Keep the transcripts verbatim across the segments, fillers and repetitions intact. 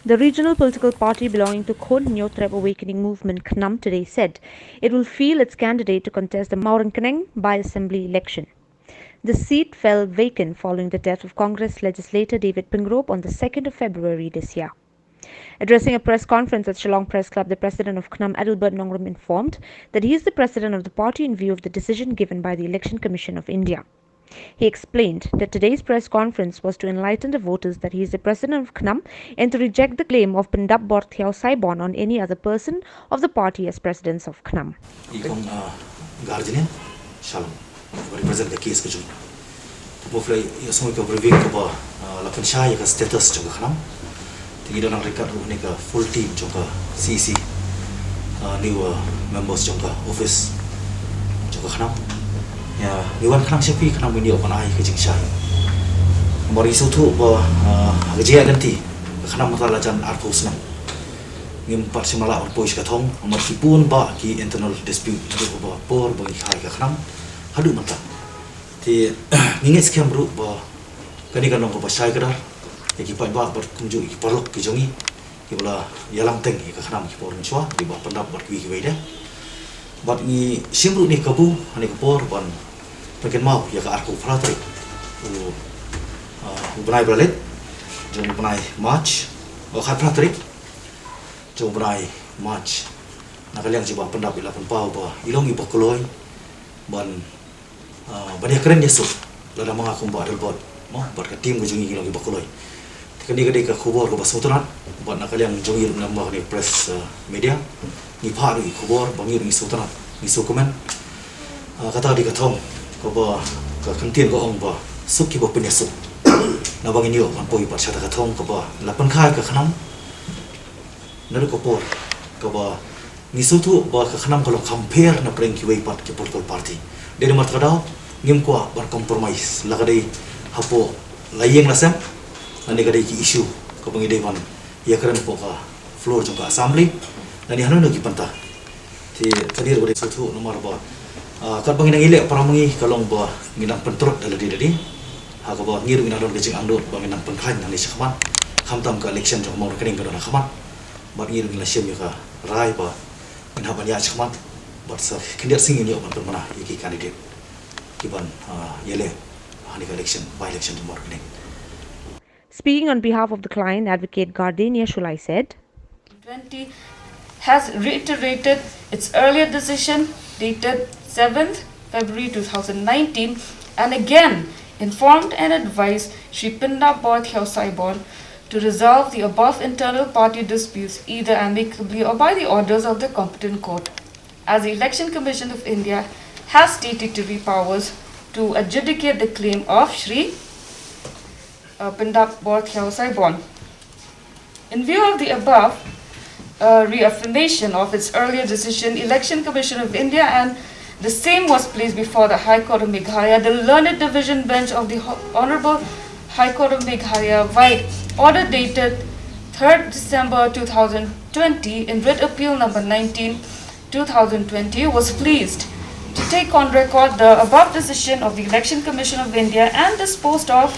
The regional political party belonging to Khon Hynñiewtrep Awakening Movement, KHNAM, today said it will field its candidate to contest the Mawryngkneng by-assembly election. The seat fell vacant following the death of Congress legislator David Pyngrope on the second of February this year. Addressing a press conference at Shillong Press Club, the president of KHNAM, Adelbert Nongrum, informed that he is the president of the party in view of the decision given by the Election Commission of India. He explained that today's press conference was to enlighten the voters that he is the president of KHNAM and to reject the claim of Pyndapbor Thiaw Saibon on any other person of the party as presidents of KHNAM. I kong, uh, Guardian, Shalom. Ba represent ka case ka jong ngi. Mo flai ïa sngewbha ka briefing kaba, ah, la pynshai ïa ka status jong ka KHNAM. Te ngi don nang ryngkat ruh ne ka full team jong ka C E C. Ah, new, ah, members jong ka office jong ka KHNAM. Ïa, ngi wan khnang sha phi KHNAM, ngi ïoh ban ai ka jingshai. Namar ngi sngewthuh ba, ah, ha ka jingïaid lynti ka KHNAM mynta la jan arphew snem. Ngim pat shym la lah ban poi sha ka thong, namar ki bun bah ki internal dispute naduh kaba por ba ngi kha ïa ka KHNAM haduh mynta. Te ngi ngeit skhem ruh ba kane kan long kaba shai kdar ïa ki paidbah bad kumjuh ïa ki paralok ki jong ngi kiba la ïalam teng ïa ka KHNAM ha ki por mynshuwa, kiba pyndap bad kiwei kiwei de. Bad ngi shim ruh ïa kane ka kabu, ha kane ka por ban pynkynmaw ïa ka arphew phra tarik u, ah, u bnai ba la leit jong u bnai March, oh, khatphra tarik jong u bnai March. Na ka liang jong ba pyndap, i la pynpaw ba i long iba kloi ban, ah, ban ïakren ïasuk lada ma nga kum Bah Adelbert, mo, bad ka team ka jong ngi ngi long iba kloi. Te kane ka dei ka khubor kaba sngewtynnat, bad na ka liang jong ngi ruh, namar kane press, ah, media, ngi phah ruh ïa ka khubor ba ngi ruh ngi sngewtynnat, ngi sngewkmen. Ah, kata ka dei ka thong kaba ka kyntien ka ong ba suk kiba pynïasuk. Naba ngin ïoh ban poi pat sha kata ka thong kaba la pynkha ïa ka KHNAM naduh ka por kaba ngi sngewthuh ba ka KHNAM ka long kham pher na pdeng kiwei pat ki political party. Dei namar kata ka daw ngim kwah ban compromise, la ka dei hapoh la ïing la sem, lane ka dei ki issue kaba ngi dei ban ïakren hapoh ka floor jong ka assembly, lane hano hano ki bynta. Te ka dei ruh ba dei sngewthuh namar ba, ah, katba ngi nang ïaleh para ma ngi ka long ba ngi nang pyntrud da lade lade, ha kaba ngi ruh ngi nang don ka jingangnud ba ngi nang pynkhlaiñ nangne shakhmat, khamtam ka election jong ka Mawryngkneng ka don ha khmat. Bad ngi ruh ngi la shim ïa ka rai ba ngin hap ban ïaid shakhmat bad sa khyndiat sngi ngin ïoh ban pynmynna ïa ki candidate kiban, ah, ïaleh ha kane ka election, by-election jong ka Mawryngkneng. Speaking on behalf of the client, Advocate Gardenia Shullai said, twenty has reiterated its earlier decision dated seventh February two thousand nineteen and again informed and advised Shri Pyndapbor Thiaw Saibon to resolve the above internal party disputes either amicably or by the orders of the competent court, as the Election Commission of India has statutory powers to adjudicate the claim of Shri, uh, Pyndapbor Thiaw Saibon. In view of the above, uh, reaffirmation of its earlier decision, Election Commission of India and the same was placed before the High Court of Meghalaya, the learned division bench of the Ho-, Honorable High Court of Meghalaya, by order dated third December two thousand twenty, in writ appeal number nineteen, two thousand twenty, was pleased to take on record the above decision of the Election Commission of India and disposed of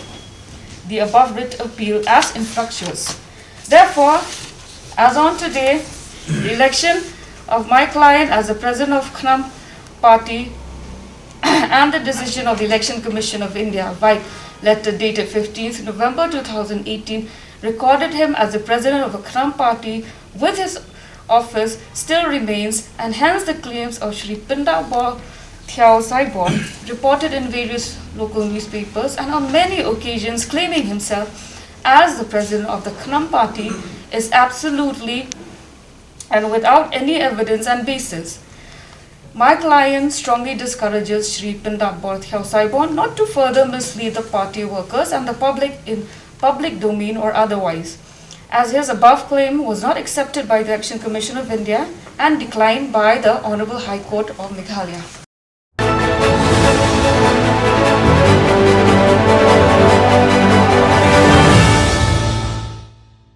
the above writ appeal as infructuous. Therefore, as on today, the election of my client as the president of KHNAM party and the decision of the Election Commission of India by letter dated fifteenth November two thousand eighteen recorded him as the president of a KHNAM party with his office still remains, and hence the claims of Shri Pyndapbor Thiaw Saibon, reported in various local newspapers and on many occasions claiming himself as the president of the KHNAM party, is absolutely and without any evidence and basis. My client strongly discourages Shri Pyndapbor Thiaw Saibon not to further mislead the party workers and the public in public domain or otherwise, as his above claim was not accepted by the Election Commission of India and declined by the Honorable High Court of Meghalaya.